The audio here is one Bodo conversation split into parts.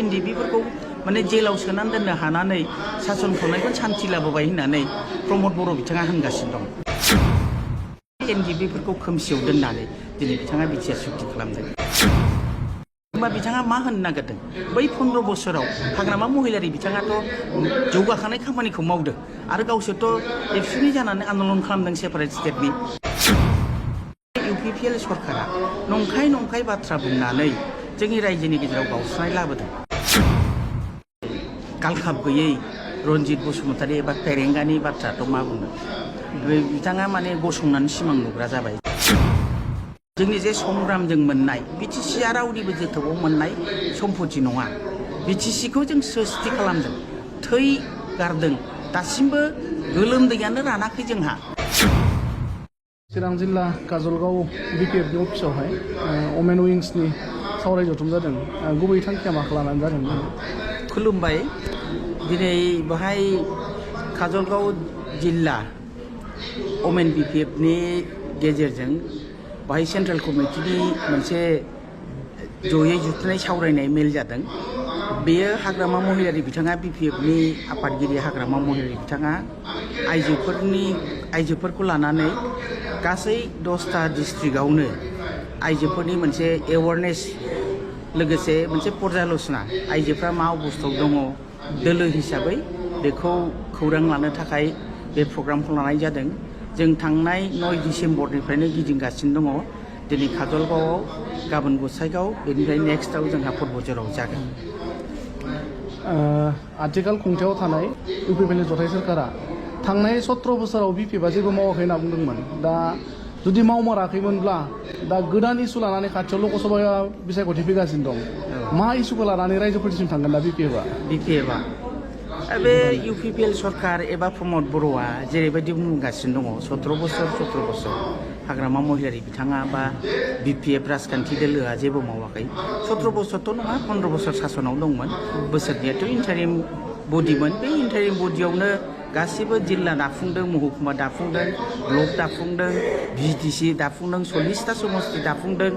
एनडिपिफोरखौ माने जेलाव सोनानै दोननो हानानै सासन खालामनायखौ सान्थि लाबोबाय होननानै प्रमद बर' बिथाङा होनगासिनो दं। एनडिपिफोरखौ खोमसियाव दोननानै दिनै बिथाङा बिटिआर सुक्ति खालामदों। होमबा बिथाङा मा होननो नागिरदों? बै 15 बोसोराव हाग्रामा महिलारि बिथाङाथ' जौगाखांनाय खामानिखौ मावदों आरो गावसोरथ' एबसुनि जानानै आन्दलन खालामदों सेपारेट स्टेटनि। इउपिपिएल सरकारा नंखाय बाथ्रा बुंनानै जोंनि रायजोनि गेजेराव गावस्रानाय लाबोदों। गालखाब गैयै रनजित बसुमतारी एबा फेरेंगानि बाथ्राथ' मा बुंनो, बिथाङा माने गसंनानै सिमां नुग्रा जाबाय। जोंनि जे संग्रामजों मोननाय बिटिसिआ रावनिबो जोथोबाव मोननाय सम्पति नङा। बिटिसिखौ जों स्रस्ति खालामदों, थै गारदों, दासिमबो गोलोमदैयानो रानाखै जोंहा। चिरां जिल्ला काजलगाव बिपिएफनि अफिसावहाय अमेन उइंसनि सावराय जथुम जादों। गुबै थांखिया मा खालामनानै जादों? खुलुमबाय। दिनै बेहाय काजलगाव जिल्ला अमेन बिपिएफनि गेजेरजों बाहाय सेन्ट्रेल कमिटिनि मोनसे जयै जुथुमनाय सावरायनाय मेल जादों। बेयो हाग्रामा महिलारि बिथाङा बिपिएफनि आफादगिरि हाग्रामा महिलारि बिथाङा आइजोफोरखौ लानानै गासै 10टा डिस्ट्रिक्टआवनो आइजोफोरनि मोनसे एवारनेस लोगोसे मोनसे पर्यालोचना आइजोफ्रा मा अबस्थायाव दङ दोलो हिसाबै बेखौ खौरां लानो थाखाय बे प्रग्रामखौ लानाय जादों। जों थांनाय 9 डिसेम्बरनिफ्रायनो गिदिंगासिनो दङ। दिनै काजलगावआव, गाबोन गसाइगाव, बेनिफ्राय नेक्स्टआव जोंहा पर्बतझराव जागोन। आथिखाल खुंथायाव थानाय इउपिपिएल जथाय सोरखारा थांनाय 17 बोसोराव बिपिएफआ जेबो मावाखै होनना बुंदोंमोन। दा जुदि मावमाराखैमोनब्ला दा गोदान इसु लानानै खाथियाव लकसभाया बिसायख'थि फैगासिनो दं। मा इसुखौ लानानै रायजोफोरनिसिम थांगोन दा बिपिएफआ? बे इउपिपिएल सरकार एबा प्रमद बर'आ जेरैबायदि बुंगासिनो दङ 17 बोसोर हाग्रामा महिलारि बिथाङा बा बिपिएफ राजखान्थि दोलोआ जेबो मावाखै। 17 बोसोरथ' नङा, 15 बोसोर सासनाव दंमोन। बोसोरनियाथ' इन्टारिम बडिमोन। बे इन्टारिम बडियावनो गासिबो जिल्ला दाफुंदों, महकुमा दाफुंदों, ब्लक दाफुंदों, भिटिसि दाफुंदों, 40टा समस्ति दाफुंदों,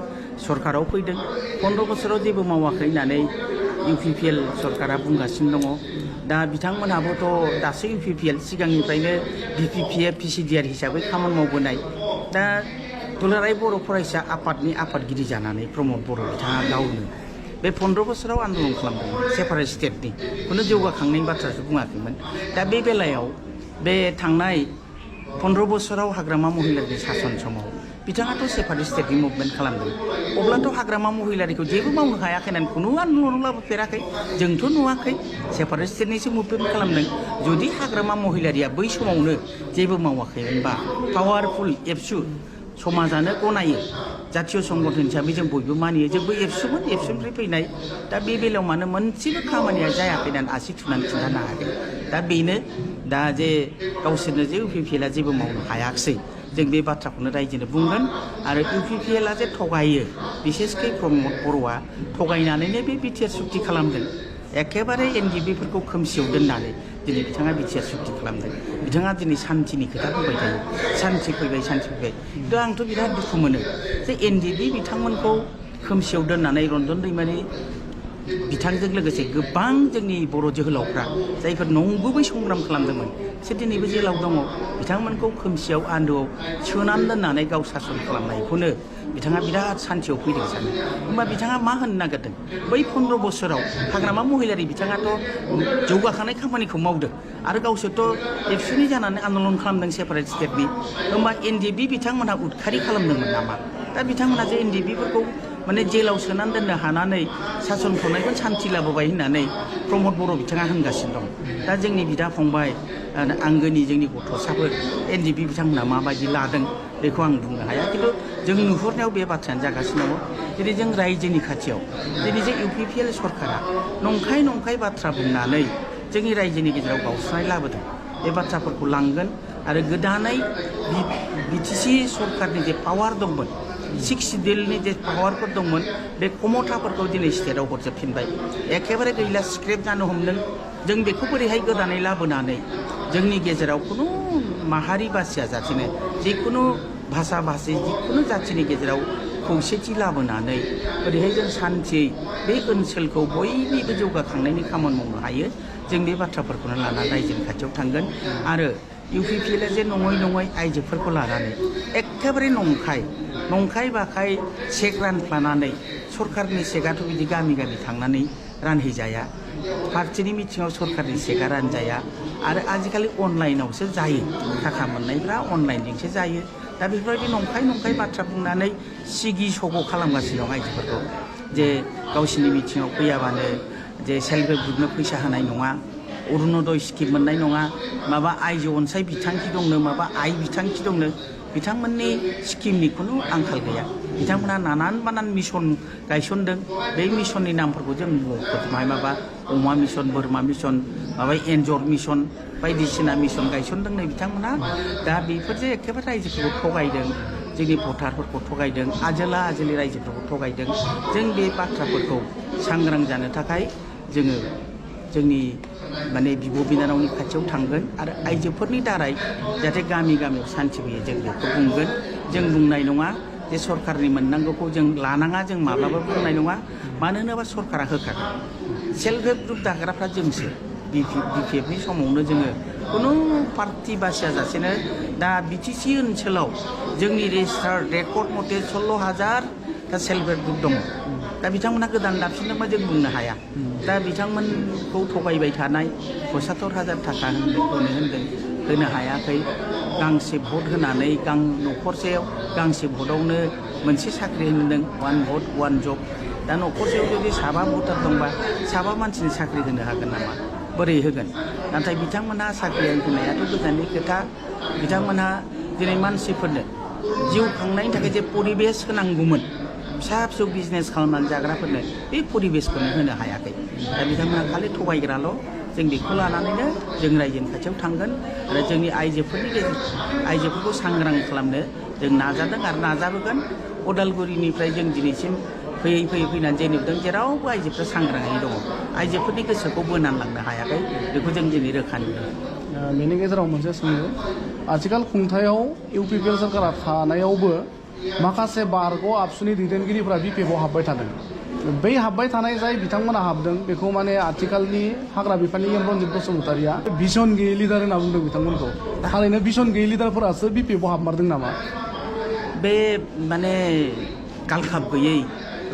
सरकाराव फैदों। 15 बोसोराव जेबो मावाखै होननानै इउपिपिएल सरकारा बुंगासिनो दङ। दा बिथांमोनहाबोथ' दासो इउपिपिएल, सिगांनिफ्रायनो बिपिपिएफ पिसिडिआर हिसाबै खामानि मावबोनाय। दा दुलाराय बर' फरायसा आफादनि आफादगिरि जानानै प्रमद बर' बिथाङा गावनो बे 15 बोसोराव आन्दलन खालामदोंमोन सेपारेट स्टेटनि खुनु जौगाखांनायनि बाथ्रासो बुङाखैमोन। दा बे बेलायाव बे थांनाय 15 बोसोराव हाग्रामा महिलारि सासन समाव बिथाङाथ' सेपारेट स्टेटनि मुभमेन्ट खालामदों। अब्लाथ' हाग्रामा महिलारिखौ जेबो मावनो हायाखै होननानै खुनु आन्दलन लाबोफेराखै, जोंथ' नुवाखै। सेपारेट स्टेटनिसो मुभमेन्ट खालामदों। जुदि हाग्रामा महिलारिया बै समावनो जेबो मावाखैमोनबा पावारफुल एबसु समाजानो गनायो, जातीय संगठन हिसाबै जों बयबो मानियो, जोंबो एबसुमोन, एबसुनिफ्राय फैनाय। दा बे बेलायाव मानो मोनसेबो खामानिया जायाखै होननानै आसि थुनानै खिन्थानो हायाखै। दा बेनो दा जे गावसोरनो जे इउपिपिएलआ जेबो मावनो हायाखिसै, जों बे बाथ्राखौनो रायजोनो बुंगोन। आरो इउपिपिएलआ जे थगायो, बिसेसकै प्रमद बर'आ थगायनानैनो बे बिटिआर सुक्ति खालामदों। एखेबारे एनडिपिफोरखौ खोमसियाव दोननानै दिनै बिथाङा बिटिआर सुक्ति खालामदों। बिथाङा दिनै सान्थिनि खोथा बुंबाय थायो, सान्थि फैबाय। दा आंथ' बिराद दुखु मोनो जे एनडिपि बिथांमोनखौ खोमसियाव दोननानै रन्जन दैमारि बिथांजों लोगोसे गोबां जोंनि बर' जोहोलावफ्रा जायफोर नंगुबै संग्राम खालामदोंमोन बिसोर दिनैबो जेलाव दङ। बिथांमोनखौ खोमसियाव आन्दोआव सोनानै दोननानै गाव सासन खालामनायखौनो बिथाङा बिराद सान्थियाव फैदों सानो। होमबा बिथाङा मा होननो नागिरदों? बै 15 बोसोराव हाग्रामा महिलारि बिथाङाथ' जौगाखांनाय खामानिखौ मावदों आरो गावसोरथ' एबसुनि जानानै आन्दलन खालामदों सेपारेट स्टेटनि। होमबा एनडिपि बिथांमोनहा उदखारि खालामदोंमोन नामा? दा बिथांमोनहा जे एनडिपिफोरखौ माने जेलाव सोनानै दोननो हानानै सासन खालामनायखौ सान्थि लाबोबाय होननानै प्रमद बर' बिथाङा होनगासिनो दं। दा जोंनि बिदा फंबाय आंगोनि जोंनि गथ'साफोर एनडिपि बिथांमोनहा माबायदि लादों बेखौ आं बुंनो हाया, खिन्थु जों नुहुरनायाव बे बाथ्रायानो जागासिनो दङ। दिनै जों रायजोनि खाथियाव दिनै जे इउपिपिएल सरकारा नंखाय बाथ्रा बुंनानै जोंनि रायजोनि गेजेराव गावस्रानाय लाबोदों। बे बाथ्राफोरखौ लांगोन आरो गोदानै बिटिसि सरकारनि जे पावार दंमोन, 6 सिडिउलनि जे पावारफोर दंमोन, बे खमथाफोरखौ दिनै स्टेटआव हरजोबफिनबाय। एखेबारे गैला, स्क्रेप जानो हमदों। जों बेखौ बोरैहाय गोदानै लाबोनानै जोंनि गेजेराव खुनु माहारि बासिया जाथिनो, जिखुनु भाषा भाषी जिखुनु जाथिनि गेजेराव खौसेथि लाबोनानै ओरैहाय जों सान्थियै बे ओनसोलखौ बयनिबो जौगाखांनायनि खामानि मावनो हायो जों बे बाथ्राफोरखौनो लानानै रायजोनि खाथियाव थांगोन आरो UPPL जे नङै आइजोफोरखौ लानानै एखेबारे नंखाय बाखाय चेक रानफ्लानानै सरकारनि चेकआथ' बिदि गामि थांनानै रानहैजाया पार्टिनि मिथिङाव सरकारनि चेकआ रानजाया आरो आजिखालि अनलाइनावसो जायो थाखा मोननायफ्रा अनलाइनजोंसो जायो दा बेफोरबायदि नंखाय बाथ्रा बुंनानै सिगि सग' खालामगासिनो दं आइजोफोरखौ जे गावसिनि मिथिङाव फैयाबानो जे सेल्फ हेल्प ग्रुपनो फैसा होनाय नङा अरुणोदय स्किम मोननाय नङा माबा आइजो अनसाय बिथांखि दंनो माबा आइ बिथांखि दंनो बिथांमोननि स्किमनि खुनु आंखाल गैया बिथांमोनहा नानान मिशन गायसनदों बे मिशननि नामफोरखौ जों मख'जोबनो माबा अमा मिशन बोरमा मिशन माबा एन्जर मिशन बायदिसिना मिशन गायसनदों नै बिथांमोनहा दा बेफोरजों एखेबारे रायजोफोरखौ थगायदों जोंनि भटारफोरखौ थगायदों आजोलि रायजोफोरखौ थगायदों जों बे बाथ्राफोरखौ सांग्रां जानो थाखाय जोङो जोंनि माने बिब' बिनानावनि खाथियाव थांगोन आरो आइजोफोरनि दारै जाहाथे गामियाव सान्थि फैयो जों बेखौ बुंगोन जों बुंनाय नङा जे सरकारनि मोननांगौखौ जों लानाङा जों माब्लाबाबो बुंनाय नङा मानो होनोबा सरकारा होखागोन सेल्फ हेल्प ग्रुप दाग्राफ्रा जोंसो BPFनि समावनो जोङो खुनु पार्टि बासियाजासेनो दा BTC ओनसोलाव जोंनि रेजिस्टार रेकर्ड मथे 16,000 दा सेल्फ हेल्प ग्रुप दङ दा बिथांमोनहा गोदान दाफिनदोंबा जों बुंनो हाया दा बिथांमोनखौ थगायबाय थानाय 75,000 थाखा होनो हायाखै गांसे भट होनानै न'खरसेयाव गांसे भटआवनो मोनसे साख्रि होनदों 1 भट 1 जब दा न'खरसेयाव जुदि 7 भटार दंबा 7 मानसिनि साख्रि होनो हागोन नामा बोरै होगोन नाथाय बिथांमोनहा साख्रि होनायाथ' गोजाननि खोथा बिथांमोनहा दिनै मानसिफोरनो जिउ खांनायनि थाखाय जे परिबेस होनांगौमोन फिसा बिजनेस खालामनानै जाग्राफोरनो बे परिबेसखौनो होनो हायाखै दा बिथांमोनहा खालि थगायग्राल' जों बेखौ लानानैनो जों रायजोनि खाथियाव थांगोन आरो जोंनि आइजोफोरखौ सांग्रां खालामनो जों नाजादों आरो नाजाबोगोन उदालगुरिनिफ्राय जों दिनैसिम फैनानै जे नुदों जेरावबो आइजोफ्रा सांग्राङै दङ आइजोफोरनि गोसोखौ बोनानै लांनो हायाखै बेखौ जों दिनै रोखा नुदों बेनि गेजेराव मोनसे सोंलु आथिखाल खुंथायाव UPPL सरकारा थानायावबो माखासे बारग' आबसुनि दैदेनगिरिफोरा BPFआव हाबबाय थादों बै हाबबाय थानाय जाय बिथांमोना हाबदों बेखौ माने आथिखालनि हाग्रा बिफाननि रन्जित बसुमतारिया भिजन गैयै लिडार होनना बुंदों बिथांमोनखौ थारैनो भिजन गैयै लिडारफोरासो BPFआव हाबमारदों नामा बे माने गालखाब गैयै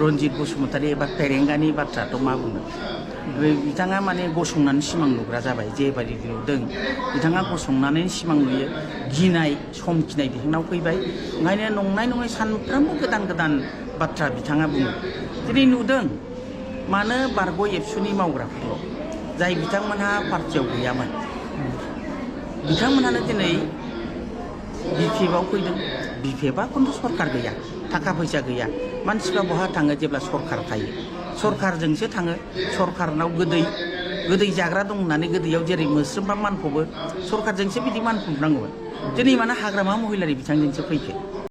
रन्जित बसुमतारि एबा फेरेंगानि बाथ्राथ' मा बुंनो बिथाङा माने गसंनानै सिमां नुग्रा जाबाय जेबायदि नुदों बिथाङा गसंनानै सिमां नुयो गिनाय समखिनाय बिथांनाव फैबाय ओंखायनो नङै सानफ्रोमबो गोदान बाथ्रा बिथाङा बुङो दिनै नुदों मानो बारग' एबसुनि मावग्राफोरल' जाय बिथांमोनहा पार्टियाव गैयामोन बिथांमोनहानो दिनै BPFआव फैदों BPFआ खिन्थु सरकार गैया थाखा फैसा गैया मानसिफ्रा बहा थाङो जेब्ला सरकार थायो सरकारजोंसो थाङो सरकारनाव गोदै जाग्रा दं होननानै गोदैयाव जेरै मोस्रोमबा मानखौबो सरकारजोंसो बिदि मानखौनांगौमोन दिनै मानो हाग्रामा महिलारि बिथांजोंसो फैखो